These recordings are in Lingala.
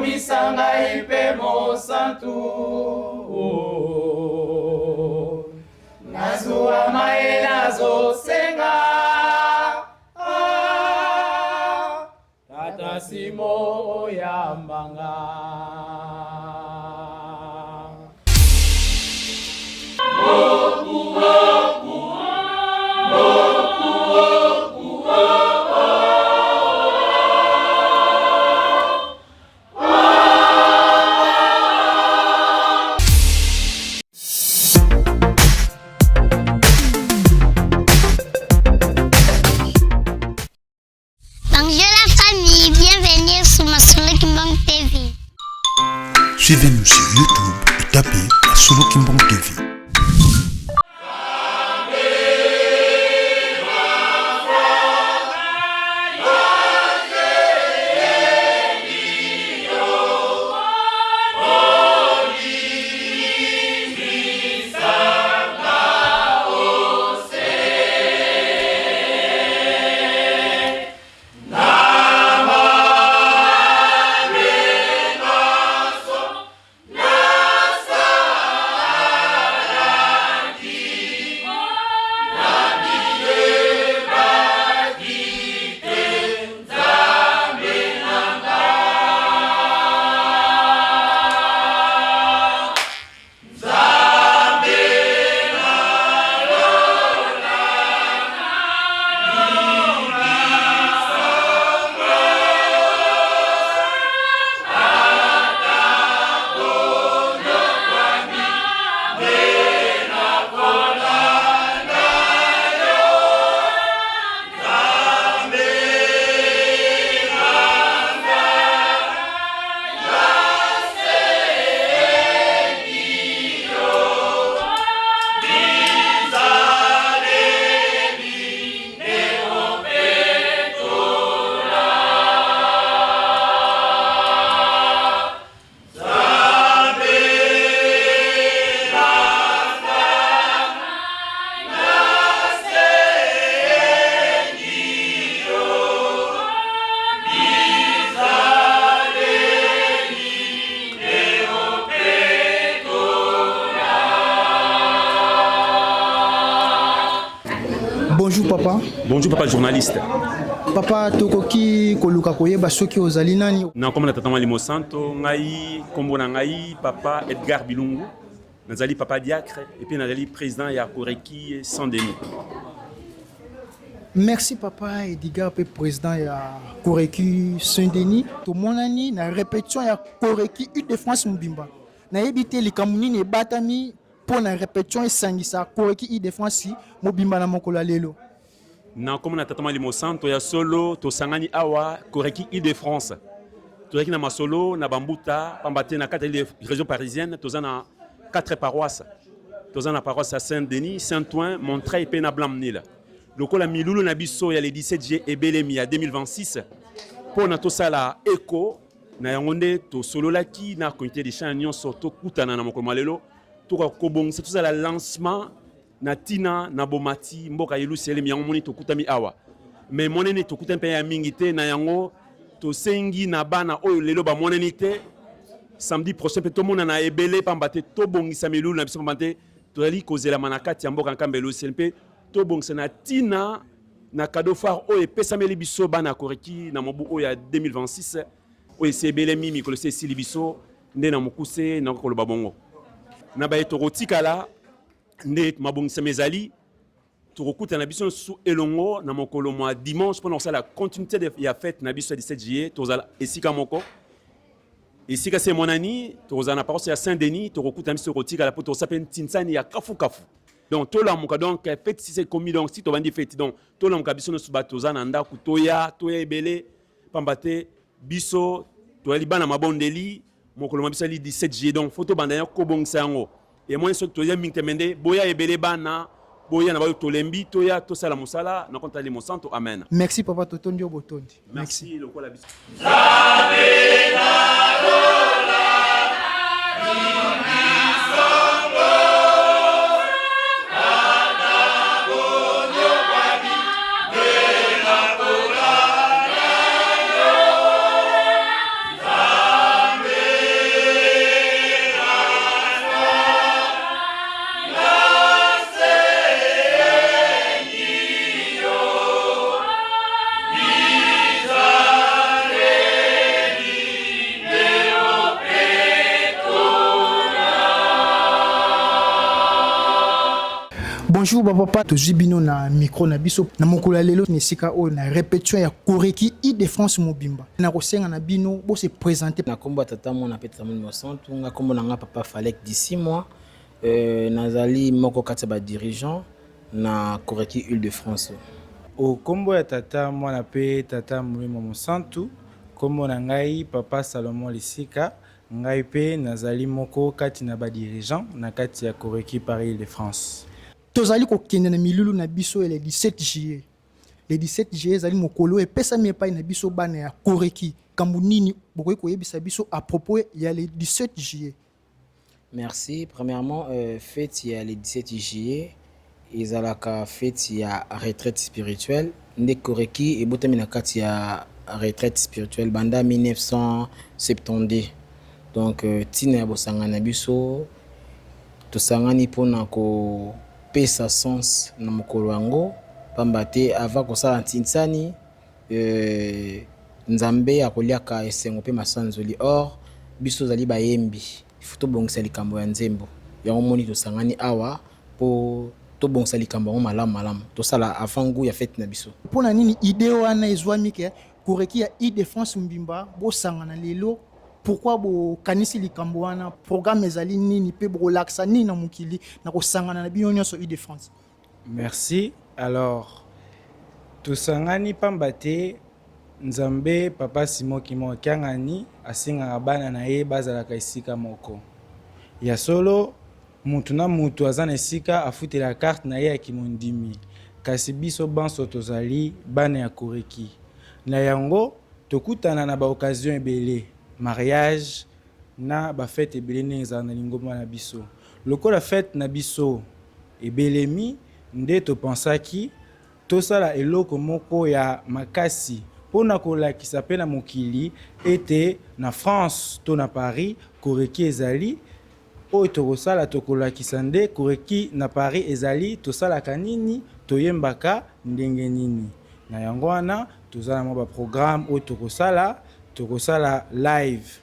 Komisa ngai mpe mosantu, Nazua maye nazosenga, ah, Tata Simo oyamba nga. Bonjour la famille, bienvenue sur Masolo Kimbang TV. Suivez-nous sur YouTube et tapez Masolo Kimbang TV. Bonjour papa. Bonjour papa journaliste. Papa tokoki koluka koyeba soki ozali nani? Na kombo na tata Molimo Santo, ngai kombo na ngai papa Edgar Bilungu, nazali papa diacre et puis nazali président ya Koreki Saint-Denis. Merci papa Edgar pe président ya Koreki Saint-Denis. Tomonani na répétition ya Koreki Île-de-France mobimba. Nayebi te likambo nini ebatami mpo na répétition esangisa Koreki Île-de-France mobimba na mokolo ya lelo. Na kombo na Tata Molimo Santo ya solo tosangani awa Koreki Île-de-France. Tozalaki na masolo na bambuta pamba te na kati ya région parisienne toza na quatre paroisses. Toza na paroisse ya Saint-Denis, Saint-Ouen, Montreuil pe na Blanc-Mesnil. Lokola milulu na biso ya le 17 juillet ebelemi ya 2026 mpo na tosala eko na yango nde tosololaki na comité de chant nyonso tokutana na mokolo mwa lelo tokoka kobongisa tozala lancement na tina na bomati mboka Yelusalemi yango moni tokutami awa me monene tokutami mpe ya mingi te na yango tosengi na bana oyo lelo bamonani te samedi prochain mpe tomonana ebele pamba te tobongisa milulu na biso pamba te tozali kozelama na kati ya mboka nkamba Yelusalemi mpe tobongisa na tina na cadeau phare oyo epesameli biso bana ya Koreki na mobu oyo ya 2026 oyo esi ebelemi mikolo esi esili biso nde na mokuse nakoki koloba bongo na baye tokotikala nde mabongisami ezali tokokutana biso lisusu elongo na mokolo mwa dimanche mpona kosala continuité ya fete na biso ya 17 juillet. Tozala esika moko esika se emonani, tokozala na paroisse ya Saint Denis, tokokutana biso tokotikala mpo tokosala mpe ntinsani ya kafukafu. Donc tolamuka, donc fete si ekomi, donc si tobandi fete, donc tolamuka biso nyonso bato toza na ndako, toya toya ebele pamba te biso toyali bana mabondeli mokolo ma biso ali 17 juillet, donc fo tobanda ya kobongisa yango. Emoni soki toya mingi te mende boya ebele bana boya na bayo tolembi toya tosala mosala na konta limo santo. Amen. Merci papa, totondi yo botondi. Merci lokola biso. Bonjour ba papa, tozwi bino na micro na biso na mokolo ya lelo na esika oyo na repetition ya Koreki Ile-de-France mobimba. Nakosenga na bino bo se presenter. Na kombo ya Tata, Mwana mpe Tata Molimo Santu, nga kombo na nga Papa Falek Disimwa, nazali moko kati ya ba dirigeants na Koreki Ile-de-France. O kombo ya Tata, Mwana mpe Tata Molimo Mosantu, kombo na ngai Papa Salomon Lisika, ngai mpe nazali moko kati na ba dirigeants na kati ya Koreki Paris Ile-de-France. Tozali kokende na milulu na biso ya le 17 juillet. Le 17 juillet ezali mokolo oyo epesami epai na biso bana ya Koreki. Kambo nini bokoki koyebisa biso à propos ya le 17 juillet? Merci. Premièrement, fete ya le 17 juillet ezalaka fete ya retraite spirituelle. Nde Koreki ebotami na kati ya retraite spirituelle banda 1972. Donc ntina ya bosangani na biso, tosangani mpona kopesa sens na mokolo yango, pamba te avant kosala ntinsani, Nzambe akoliaka esengo mpe masanzoli. Or biso tozali bayembi, il faut tobongisa likambo ya nzembo yango. Moni tosangani awa mpo tobongisa likambo yango malamu malamu, tosala avant goût ya fete na biso. Mpona nini idée wana ezwami ke Koreki ya Ile-de-France mobimba bosangana lelo? Pourquoi bokanisi likambo wana? Programme ezali nini mpe bokolakisa nini na mokili na kosangana na bino nyonso Ile-de-France? Merci. Alors, tosangani pamba te Nzambe Papa Simon Kimbangu Kiangani asengaka bana na ye bazalaka esika moko. Ya solo, mutu na mutu aza na esika afutela carte na ye ya kimondimi, kasi biso banso tozali bana ya Koreki. Na yango, tokutana na ba occasion ebele, mariage na ba fete ebele ndenge ezalaka na lingomba na biso. Lokola fete na biso ebelemi, nde topensaki tosala eloko moko ya makasi mpona kolakisa mpe na mokili ete na France to na Paris Koreki ezali. Oyo tokosala, tokolakisa nde Koreki na Paris ezali, tosalaka nini, toyembaka ndenge nini. Na yango wana toza na mwa baprogramme oyo tokosala. Tokosala live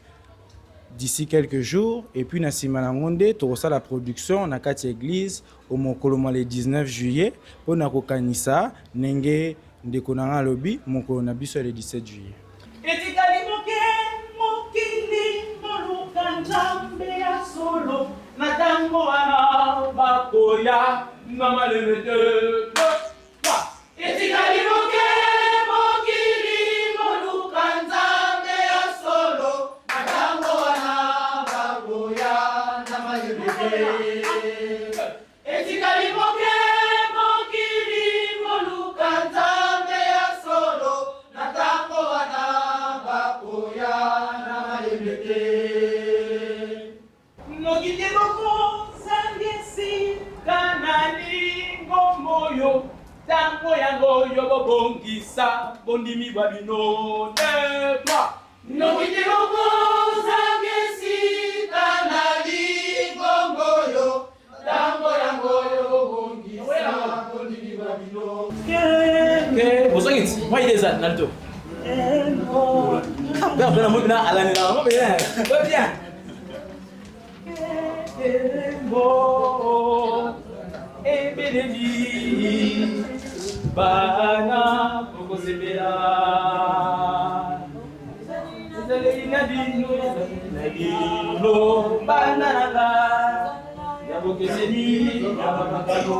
d'ici quelques jours et puis na nsima nango nde tokosala production na kati ya église o mokolo mwa le 19 juillet, mpona kokanisa ndenge ndeko na nga alobi, mokolo na biso ya le 17 juillet. Etikali moke mokili moluka Nzambe ya solo, na ntango wana bakoya na malembe te. Etikali moke mokili moluka Nzambe ya solo, na ntango wana bakoya na malembe te. Etikali moke mokili moluka Nzambe ya solo, na ntango wana bakoya na malembe te. Noki te bokozanga esika na lingombo oyo, ntango yango oyo bobongisa bondimi bwa bino. Deux, trois. Noki te bokozanga esika na lingombo oyo, ntango yango oyo bobongisa bondimi bwa bino. Bozongi ti mwa ide eza na lito père mpe na alandela yango bien bien. Elembo ebeleli, bana bokosepela, ezaleli na bino, na bino bana nanga ya bokeseni ya bapakano.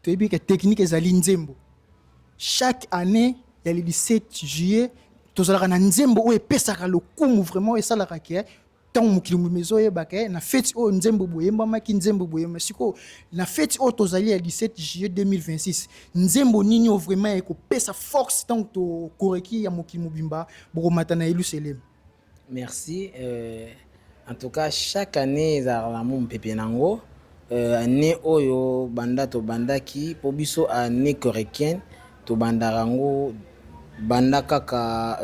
Toyebi ke technique ezali nzembo. Chaque année ya le 17 juillet tozalaka na nzembo oyo epesaka lokumu vraiment, oyo esalaka ke ntango mokili mobimba ezoyeba ke na feti oyo nzembo boyembamaki, nzembo boyemba. Sikoyo na feti oyo tozali ya 17 juillet 2026, nzembo nini oyo vraiment ekopesa force ntango tokoreki ya mokili mobimba bokomata na Yelusalemi? Merci. En tout cas, chaque année ezalaka na mo mopepe nango. Année oyo banda tobandaki mpo biso année korekienne, tobandaka yango banda kaka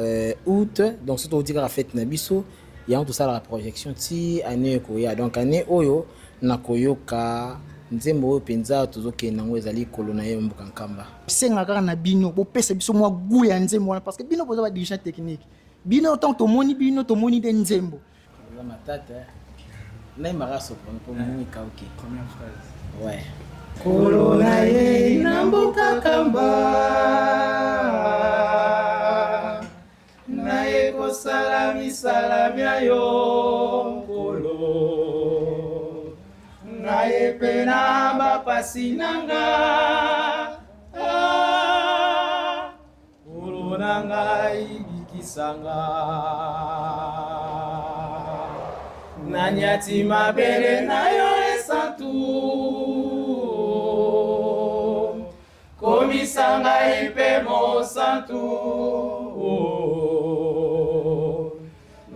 août. Donc so touti kaka fête na biso yango, tosalaka projection ti année ekoya. Donc année oyo nakoyoka nzembo oyo mpenza tozokende yango ezali Kolo na ye mboka Nkamba. Senga kaka na bino bopesa biso mwa goût ya nzembo wana, parce que bino boza badirigeant technique. Bino ntango tomoni bino, tomoni nde nzembo. Eza matata nayembaka soprano mpo mongo ekauki. Première phrase. Ouais. Kolo na ye na mboka Kamba, naye kosala misala mya yo Nkolo, naye mpe na bapasi na nga. Ah, Nkolo na ngai, bikisanga, nanyati mabele na yo esantu, komisa ngai mpe mosantu,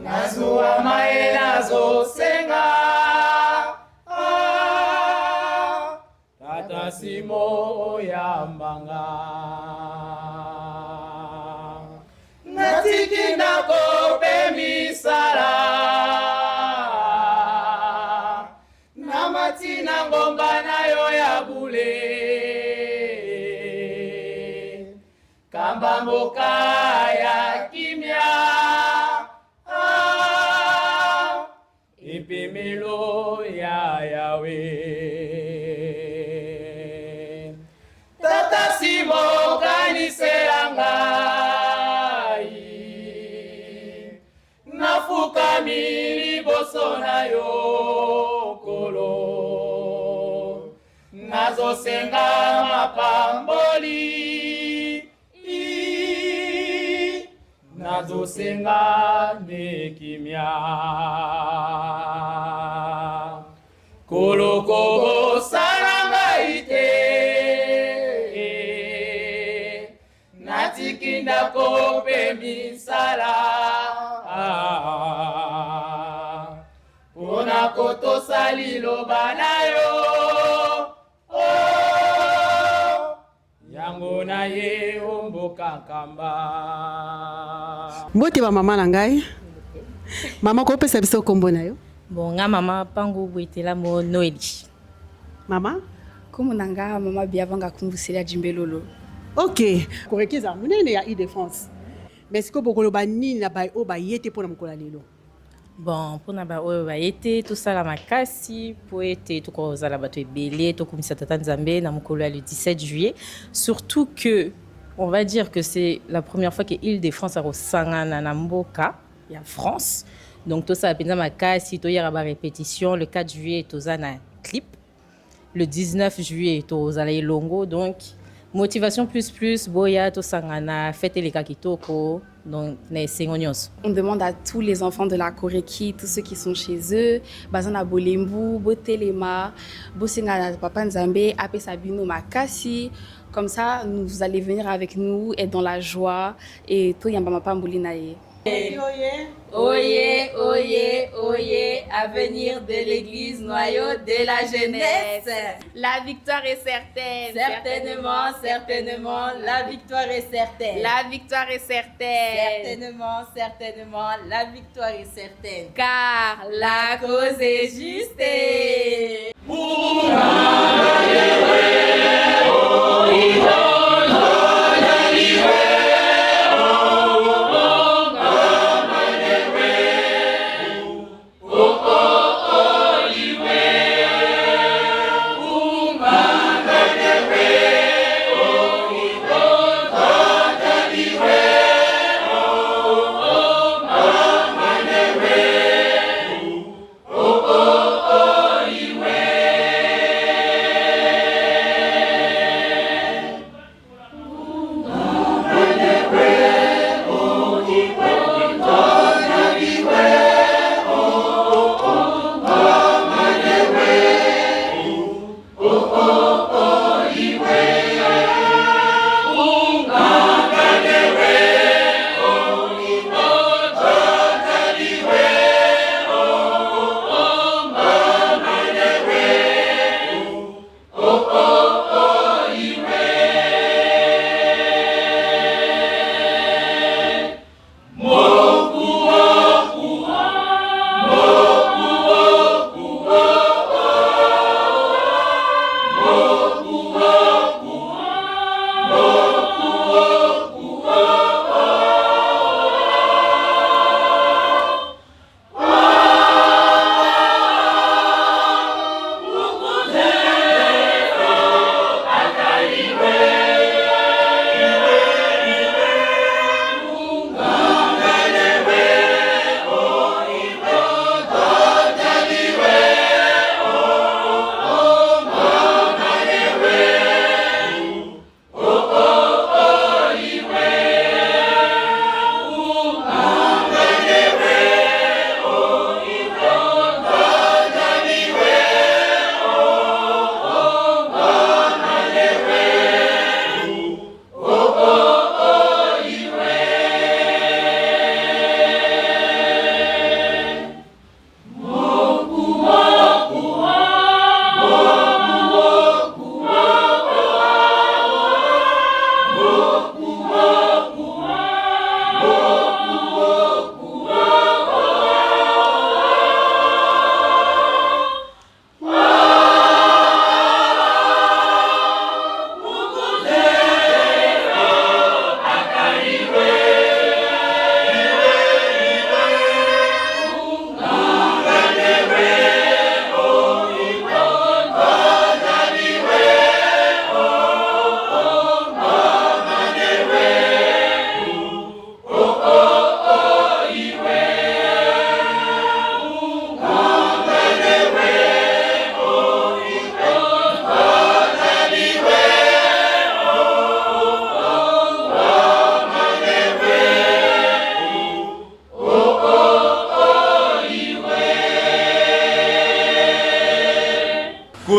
nazwa maye nazosenga. Ah, Tata Simo, oyambanga, natiki ndako mpe misala, namati na ngomba na yo ya bule, kamba mboka ya kimia. Ah, epemelo ya Yawe. Tata Simo, kanisela ngai, nafukami liboso na yo Kolo, nazosenga mapamboli, nazosenga nde kimia. Kolo, kobosana ngai te, natiki ndako mpe misala mpona kotosa liloba na yo. Oh, yango na ye o mboka Nkamba. Mbote bamama na ngai. Mama, kopesa biso nkombo na yo? Bon, nga mama Pangu Bwetela mo Noeli. Mama? Kombo na nga mama Biavanga Kumbusela Jimbelolo. Ok, koreki ezala monene ya Ile de France, mais sikoyo bokoloba nini na baye oyo baye te mpona mokolo ya lelo? Bon, mpona baoyo baye te, tosala makasi mpo ete tokozala bato ebele, tokumisa Tata Nzambe na mokolo ya le 17 juillet, surtout que on va dire que c'est la première fois que Ile de France akosangana na mboka ya France. Donc tosala mpenza makasi, toyaka barépétition. Le 4 juillet toza na clip, le 19 juillet tozala elongo. Donc motivation plus plus, boya tosangana, fête eleka kitoko, donc na esengo nyonso. On demande à tous les enfants de la Koreki, tous ceux qui sont chez eux, baza na bolembu, botelema, bosenga na Papa Nzambe apesa bino makasi. Comme ça, vous allez venir avec nous, être dans la joie et toyamba mapamboli na ye. Oyez, oyez, oyez, avenir de l'église, noyau de la jeunesse. La victoire est certaine. Certainement, certainement, la victoire est certaine. La victoire est certaine. Certainement, certainement, la victoire est certaine. Car la cause est juste.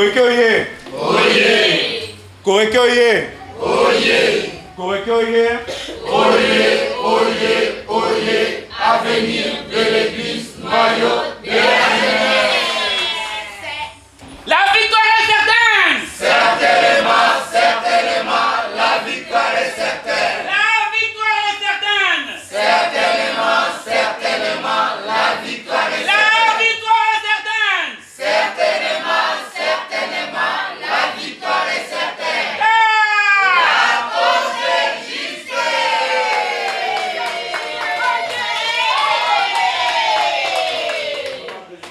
Koreki oye! Oye! Koreki oye! Oye! Koreki oye! Oye! Oye! Oye! Avenir de l'église, noyau de la jeunesse. La victoire est certaine. Certainement, certainement, la victoire est certaine. La victoire est certaine. Certainement, certainement, la victoire est La certaine. victoire est certaine. Certainement, certainement, la victoire est certaine. La cause est juste.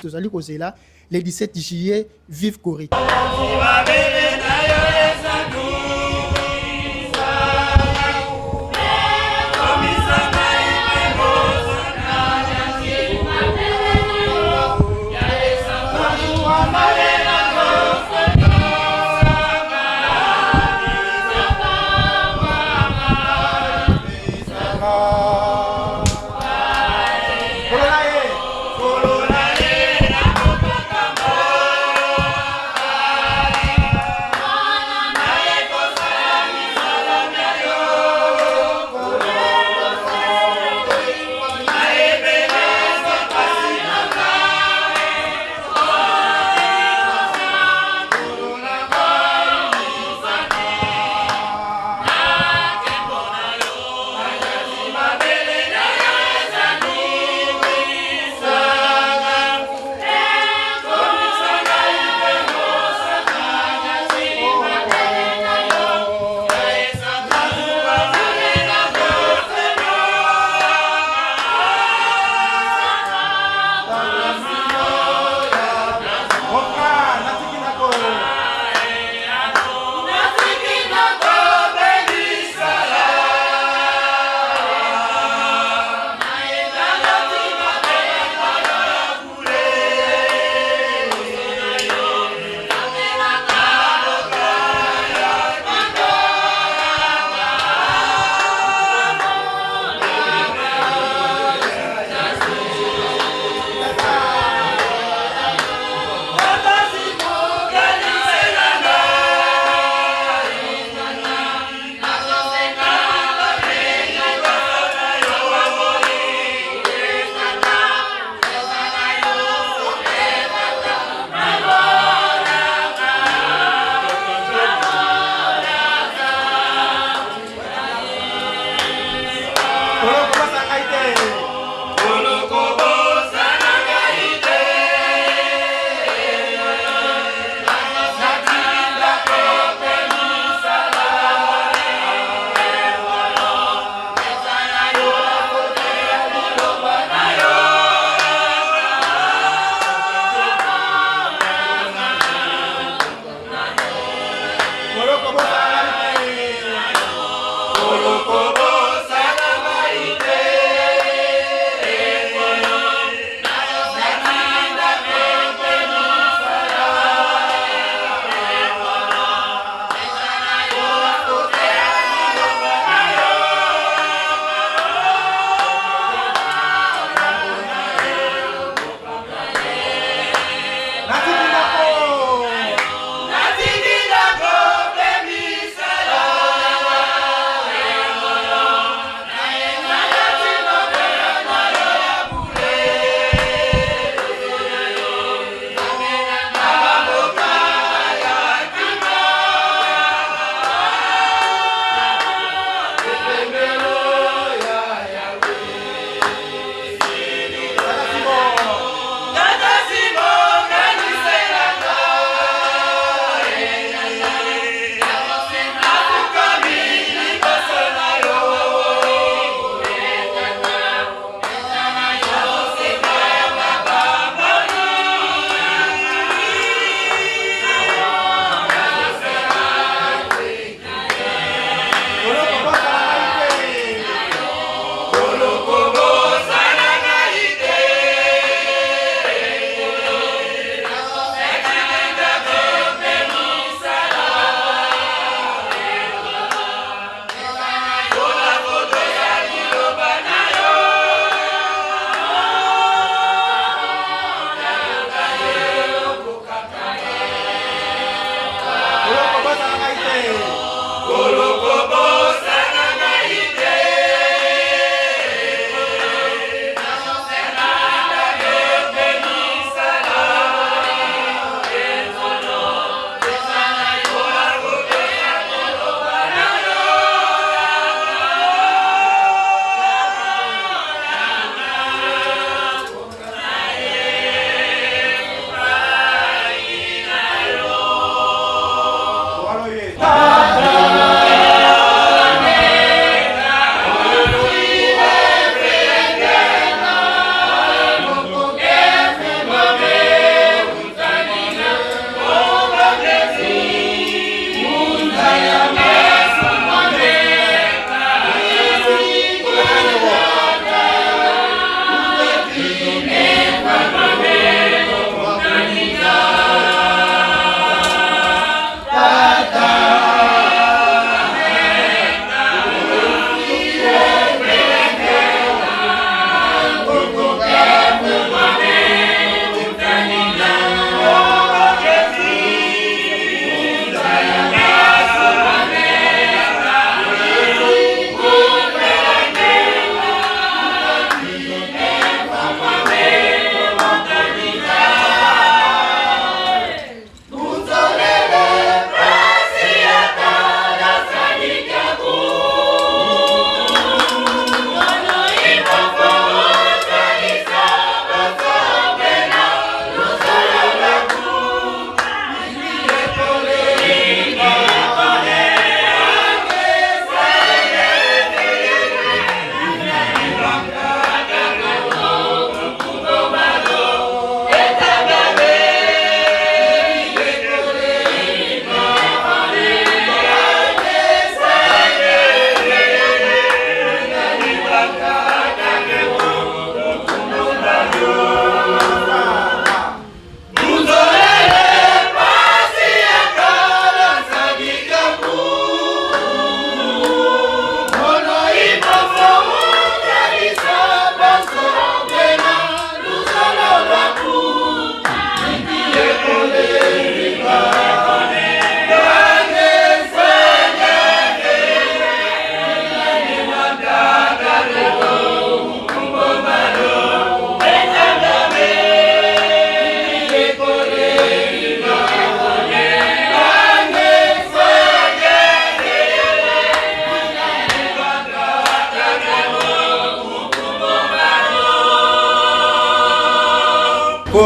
Tozali kozela le 17 juillet. Vive Koreki!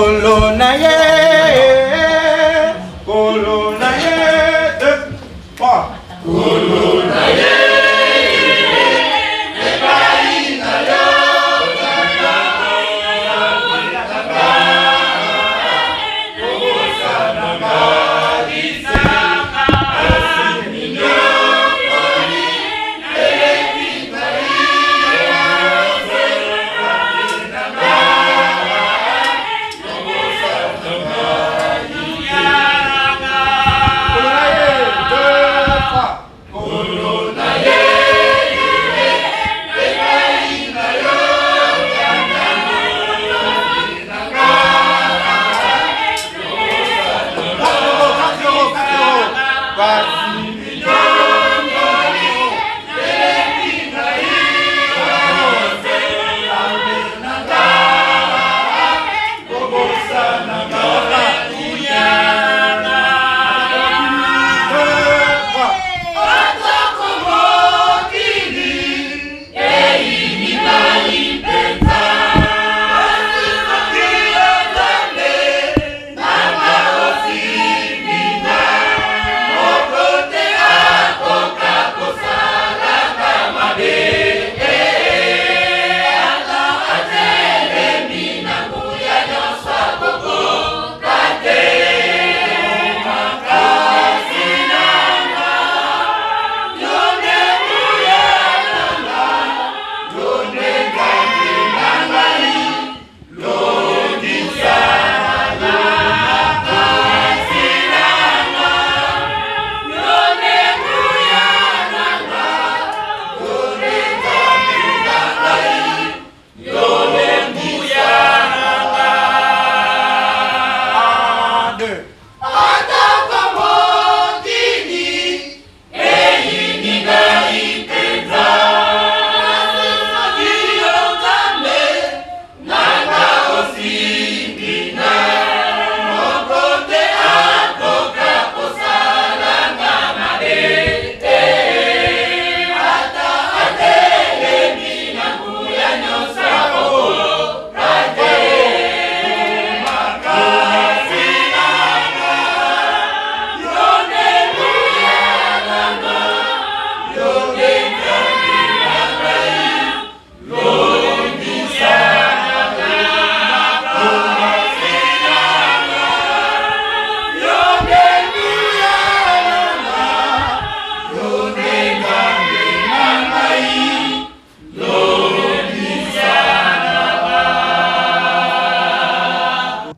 Kolo na ye, kolo na ye, 2, 3. Kolo na ye, epai na yo,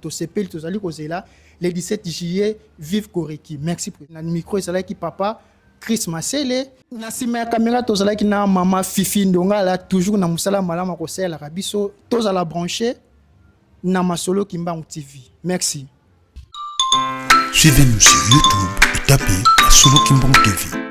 Tosepeli, tozali kozela le 17 juillet. Vive Koreki! Merci. Na micro ezalaki papa Chris Masele, na nsima ya kamera tozalaki na mama Fifi Ndongala, toujours na mosala malamu akosalelaka biso. Tozala branché na Masolo Kimbangu TV. Merci. Suivez-nous sur YouTube et tapez Masolo Kimbangu TV.